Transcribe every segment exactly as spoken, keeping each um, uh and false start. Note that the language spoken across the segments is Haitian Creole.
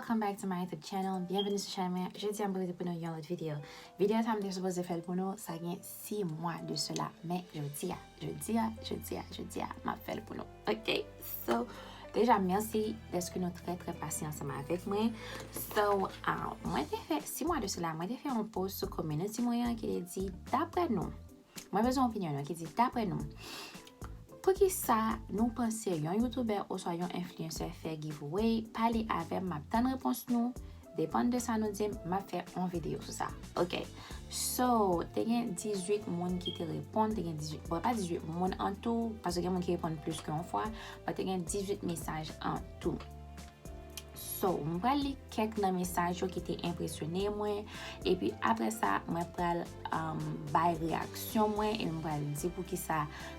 Welcome back to my YouTube channel. Byenveni sou chanèl mwen. Jodi a, m poze pou nou yon lòt videyo. Videyo sa, m te sipoze fè l pou nou, sa gen sis mwa de sela. Men, jodi a, jodi a, jodi a, jodi a, m ap fè l pou nou. Ok? So, deja, mèsi dèske nou trè, trè pasyan ansanm avèk mwen. So, ah, mwen te fè, sis mwa de sela, mwen te fè yon post sou community mwen an ki te di, daprè nou, mwen bezwen opinyon nou, ki di, daprè nou, poukisa nou panse yon youtubè oswa yon influencer fè giveaway? Pale avè m, m ap tann repons nou. Depann de sa nou di m, m ap fè yon videyo sou sa. Ok. So, te gen dizuit moun ki te reponn, te gen dizuit, bon, pa dizuit moun an tou, paske gen moun ki reponn plis ke yon fwa, but te gen dizuit mesaj an tou. So, m pral li kèk nan mesaj yo ki te enpresyone mwen. Epi apre sa, mwen pral um, bay reyaksyon mwen e m pral di poukisa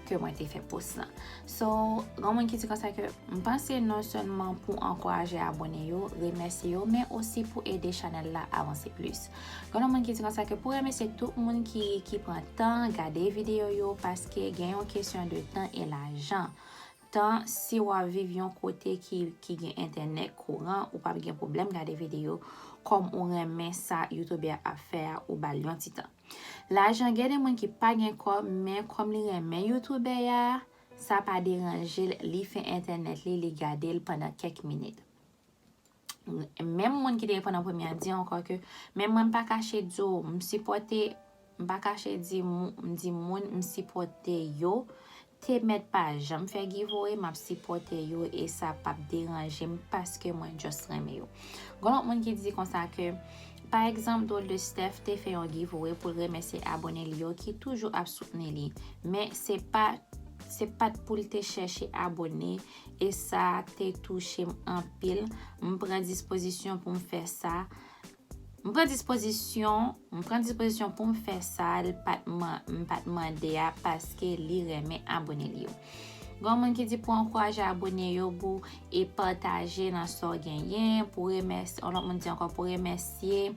ke mwen te fè post lan. So, gen moun ki di konsa ke m panse non sèlman pou ankouraje abone yo, remèsye yo, men osi pou ede chanèl la avanse plis. Gen moun ki di konsa ke pou remèsye tout moun ki, ki pran tan gade videyo yo, paske gen yon kesyon de tan e lajan. Tan, si w ap viv yon kote ki, ki gen entènèt kouran, ou p ap gen pwoblèm gade videyo. Kòm ou renmen sa youtubè a ap fè a, ou ba l yon ti tan. Lajan, gen de moun ki pa gen kòb, men kòm li renmen youtubè a, sa pa deranje l, li fè entènèt li, li gade l pandan kèk minit. Menm moun ki te reponn an premye a di ankò ke, men mwen m pa kache di w, m sipòte, m pa kache di, m di moun m sipòte yo, te mèt pa janm fè giveaway, m ap sipòte yo e sa p ap deranje m paske mwen just renmen yo. Gen lòt moun ki di konsa ke, pa egzanp, Drôle de Steph te fè yon giveaway pou l remèsye abone li yo ki toujou ap soutni li. Men se pa, se pa t pou l te chèche abone e sa te touche m anpil. M pran dispozisyon pou m fè sa. M pran dispozisyon, m pran dispozisyon pou m fè sa l pa t man-, m pa t mande a paske li renmen abone li yo. Gen moun ki di pou ankouraje abone yo pou e pataje nan sa w genyen, pou remèsye, yon lòt moun di ankò pou remèsye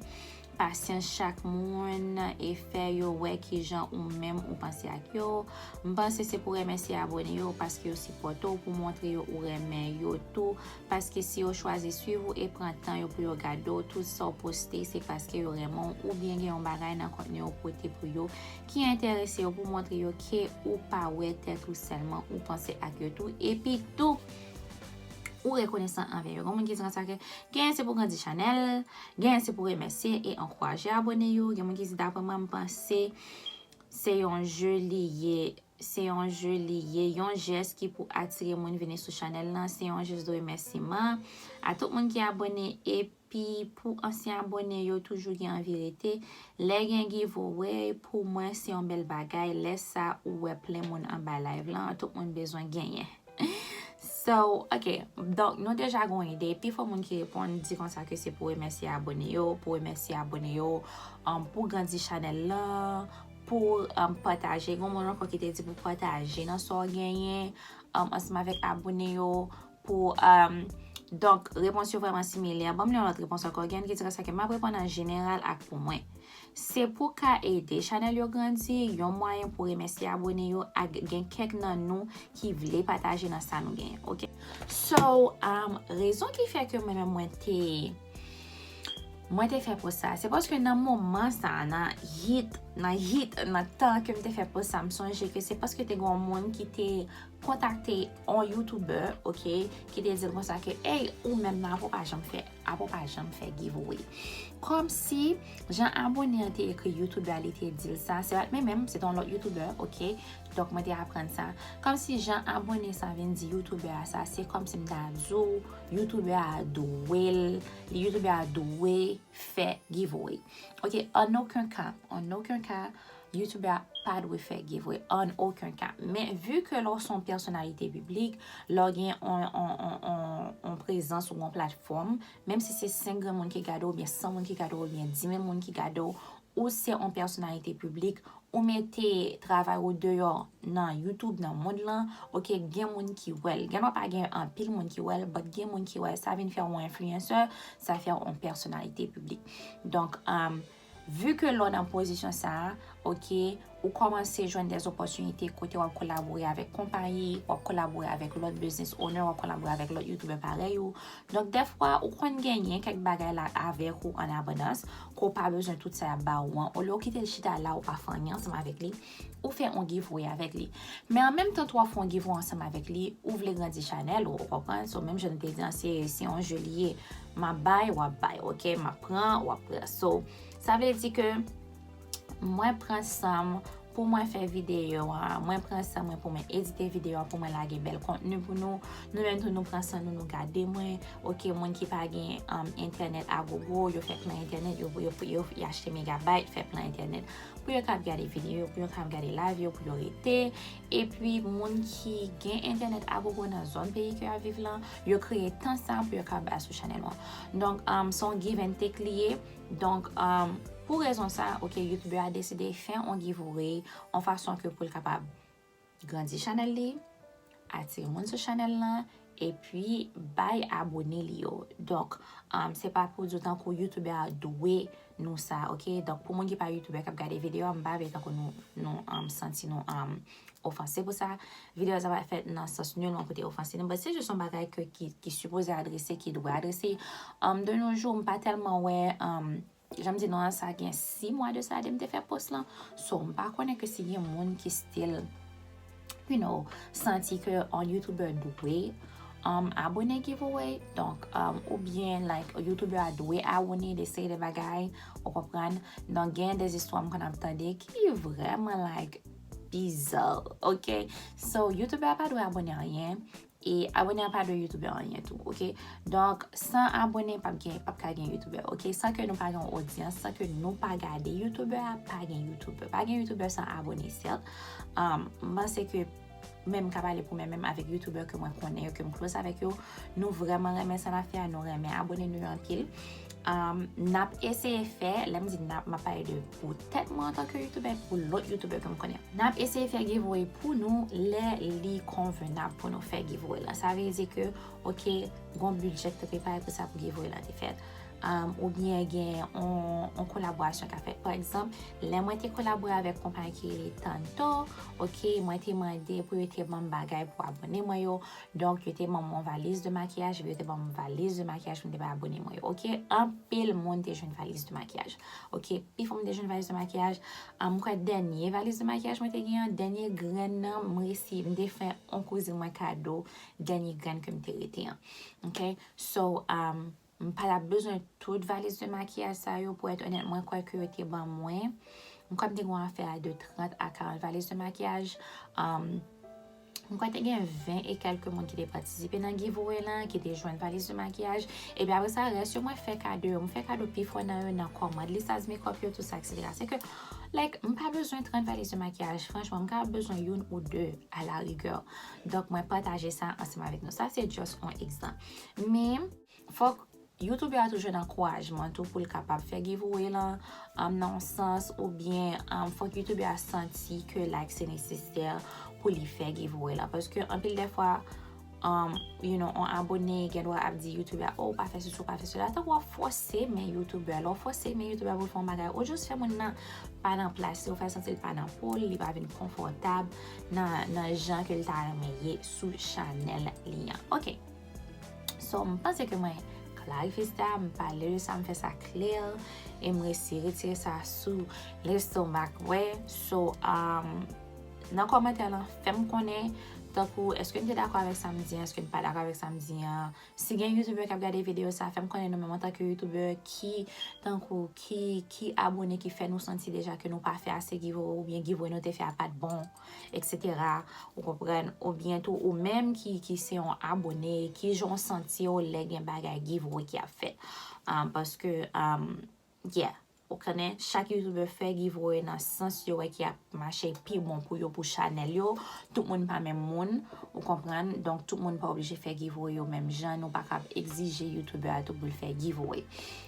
pasyans chak moun e fè yo wè kijan ou menm ou panse ak yo. M panse se pou remèsye abone yo paske yo sipòte w, pou montre yo ou renmen yo tou, paske si yo chwazi swiv ou e pran tan yo pou yo gade w, tout sa w poste se paske yo renmen w oubyen gen yon bagay nan kontni w pote pou yo ki enterese yo, pou montre yo ke ou pa wè tèt ou sèlman, ou panse ak yo tou, epi tou ou rekonesan anvè yo. Gen moun ki di konsa ke genyen se pou grandi chanèl, genyen se pou remèsye e ankouraje abone yo. Gen moun ki di daprè mwen, m panse se yon je li ye, se yon je li ye, yon jès ki pou atire moun vini sou chanèl lan, se yon jès de remèsiman a tout moun ki abone, epi pou ansyen abone yo toujou gen anvi rete. Lè gen giveaway, pou mwen se yon bèl bagay, lè sa ou wè plen moun anba live lan, tout moun bezwen genyen. So, ok, donk nou deja gon ide. Pifò moun ki reponn di konsa ke se pou remèsye abone yo, pou remèsye abone yo, um, pou grandi chanèl lan, pou um, pataje. Gon moun ankò ki te di pou pataje nan sa w genyen, um, ansanm avèk abone yo, pou, um, donk, repons yo vrèman similè. Ban m li yon lòt repons ankò. Gen ki di konsa ke m ap reponn an jeneral ak pou mwen. Se pou ka ede chanèl yo grandi, yon mwayen pou remèsye abone yo ak gen kèk nan nou ki vle pataje nan sa nou genyen, ok? So, um, rezon ki fè ke mwen menm mwen te, mwen te fè post sa, se paske nan moman sa, nan hit, nan hit, nan tan ke m te fè post sa, m sonje ke se paske te gen yon moun ki te kontakte yon youtubè, ok, ki te di l konsa ke, ey, ou menm nan, apre w pa janm fè, apre w pa janm fè giveaway. Kòmsi, jan abone an te ekri youtubè a, li te di l sa, se pa t mwen menm, se te yon lòt youtubè, ok, donk mwen te aprann sa. Kòmsi jan abone sa vin di youtubè a sa, se kòmsi m ta di w, youtubè a dwe l, youtubè a dwe fè giveaway. Ok, an okenn ka, an okenn ka, youtubè a pa dwe fè giveaway, an okenn ka. Men, vi ke lè w se yon pèsonalite piblik, lè w gen yon, yon, yon, yon, yon prezans ou yon platfòm, menm si se senk grenn moun ki gade w, oubyen san moun ki gade w, oubyen dis mil moun ki gade w, ou se yon pèsonalite piblik, ou mete travay ou deyò nan YouTube, nan mond lan, ok, gen moun ki wè l. Gen dwa pa gen anpil moun ki wè l, but gen moun ki wè l. Sa vin fè w yon influencer, sa fè w yon pèsonalite piblik. Donk, um, Vu ke lè w nan pozisyon sa a, ok, ou kòmanse jwenn de opòtinite kote w ap kolabore avèk konpayi, w ap kolabore avèk lòt business owner, w ap kolabore avèk lòt YouTuber parèy ou. Donk, dèfwa, ou konn genyen kèk bagay la avèk ou an abondans, ke w pa bezwen tout sa y ap ba ou an. Olye w kite l chita la, ou pa fè anyen ansanm avèk li, ou fè yon giveaway avèk li. Men an menm tan tou w ap fè yon giveaway ansanm avèk li, ou vle grandi chanèl ou, ou konprann? So, menm jan nou te di an, se, se yon je li ye. M ap bay, w ap bay, ok? M ap pran, w ap pran. So, sa vle di ke mwen pran san m pou mwen fè videyo a, mwen pran san mwen pou mwen edite videyo a, pou mwen lage bèl kontni pou nou. Nou menm tou, nou pran san nou, nou gade mwen. Ok, moun ki pa gen, um, entènèt agogo, yo fè plan entènèt, yo, yo, yo, yo achte megabyte, fè plan entènèt pou yo kab gade videyo, pou yo kab gade live yo, pou yo rete. Epi, moun ki gen entènèt agogo nan zòn peyi ke y ap viv lan, yo kreye tan sa pou yo kab bay sou chanèl mwen. Donk, um, se yon give and take li ye. Donk, um, pou rezon sa, ok, YouTuber a deside fè yon giveaway, yon fason ke pou l kapab grandi chanèl li, atire moun sou chanèl lan, epi bay abone li yo. Donk, um, se pa pou di tankou YouTuber a dwe nou sa, ok? Donk, pou moun ki pa YouTuber k ap gade videyo a, m pa vle tankou nou, nou, um, santi nou, um, ofanse pou sa. Videyo sa pa fèt nan sans nilman pou te ofanse nou, but se jis yon bagay ke, ki, ki sipoze adrese, ki dwe adrese. Um, de nos jours, m pa tèlman wè, um, jan m di nou an, sa gen sis mwa de sa de m te fè post lan. So, m pa konnen ke si gen moun ki still, you know, santi ke yon YouTuber dwe, um, abone giveaway. Donk, um, oubyen, like, YouTuber a dwe abone, de seri de bagay, ou konprann? Donk, gen de istwa m konn ap tande ki vrèman, like, bizarre, ok? So, YouTuber a pa dwe abone anyen. E abone a pa dwe YouTuber anyen tou, ok? Donk, san abone, p ap gen, p ap ka gen YouTuber, ok? San ke nou pa gen yon odyans, san ke nou pa gade YouTuber a, pa gen YouTuber. Pa gen YouTuber san abone, sèt. Um, m panse ke menm ka pale pou mwen menm avèk YouTuber ke mwen konnen yo, ke m close avèk yo, nou vrèman renmen sa n ap fè a, nou renmen abone nou yo anpil. Um, n ap eseye fè, lè m di n ap, m ap pale de pou tèt mwen antanke YouTuber, pou lòt YouTuber ke m konnen. N ap eseye fè giveaway pou nou lè li konvenab pou nou fè giveaway lan. Sa vle di ke, ok, gon bidjè k te prepare pou sa pou giveaway lan te fèt. Um, oubyen gen on, on kolaborasyon k ap fèt. Pa egzanp, lè mwen te kolabore avèk konpayi ki rele Tanto, ok, mwen te mande pou yo te ban m bagay pou abone mwen yo. Donk, yo te ban m yon valiz de makiyaj, epi yo te ban m valiz de makiyaj pou m te bay abone mwen yo. Ok, anpil moun te jwenn valiz de makiyaj. Ok, pifò moun te jwenn valiz de makiyaj. Ah, m kwè dènye valiz de makiyaj mwen te gen an, dènye grenn nan, m resi, m te fè yon kouzin mwen kado dènye grenn ke m te rete an. Ok, so, um, m pa t ap bezwen tout valiz de makiyaj sa yo, pou èt onèt, mwen kwè ke yo te ban mwen, m kwè m te gen yon afè a de trant a karant valiz de makiyaj. Um, m kwè te gen ven e kèlke moun ki te patisipe nan giveaway lan, ki te jwenn valiz de makiyaj. Epi apre sa, rès yo mwen fè kado yo. M fè kado pifò nan yo nan kòmand, listaz makeup yo, tout sa, et cetera. Se ke, like, m pa bezwen trant valiz de makiyaj. Franchman, m ka bezwen youn ou de a la rigè. Donk, mwen pataje sa ansanm avèk nou. Sa, se just yon egzanp. Men, fòk YouTuber a tou jwenn ankourajman tou pou l kapab fè giveaway lan, um, nan yon sans, oubyen, um, fòk YouTuber a santi ke, like, se nesesè pou li fè giveaway lan. Paske anpil de fwa, um, you know, yon abone gen dwa ap di YouTuber a, "Oh, ou pa fè sesi, ou pa fè sela." Tankou w ap fòse men YouTuber, lè w fòse men YouTuber pou l fè yon bagay, ou jis fè moun nan pa nan plas li, ou fè l santi l pa nan po l, li pa vin konfòtab nan, nan jan ke l ta renmen ye sou chanèl li an. Ok. So, m panse ke mwen klarifye sa, m pale de sa, m fè sa klè, e m resi retire sa sou lestomak mwen. So, um, nan kòmantè lan, fè m konnen, tankou, èske n te dakò avèk sa m di an, èske n pa dakò avèk sa m di an. Si gen YouTuber k ap gade videyo sa, fè m konnen nou menm antanke YouTuber ki, tankou, ki, ki abone ki fè nou santi deja ke nou pa fè ase giveaway oubyen giveaway nou te fè a pa t bon, et cetera. Ou konprann? Oubyen tou, ou menm ki, ki se yon abone, kijan w santi w lè gen bagay giveaway ki ap fèt? Um, paske, um, yeah, ou konnen, chak YouTuber fè giveaway nan sans yo wè ki ap mache pi bon pou yo, pou chanèl yo. Tout moun pa menm moun, ou konprann? Donk, tout moun pa oblije fè giveaway yo menm jan. Nou pa kab egzije YouTuber a tou pou l fè giveaway.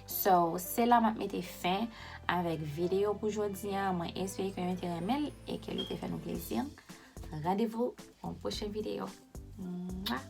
So, se la m ap mete fen avèk videyo pou jodi a. Mwen espere ke nou te renmen l e ke li te fè nou plezi. Randevou yon pwochen videyo. Mwa!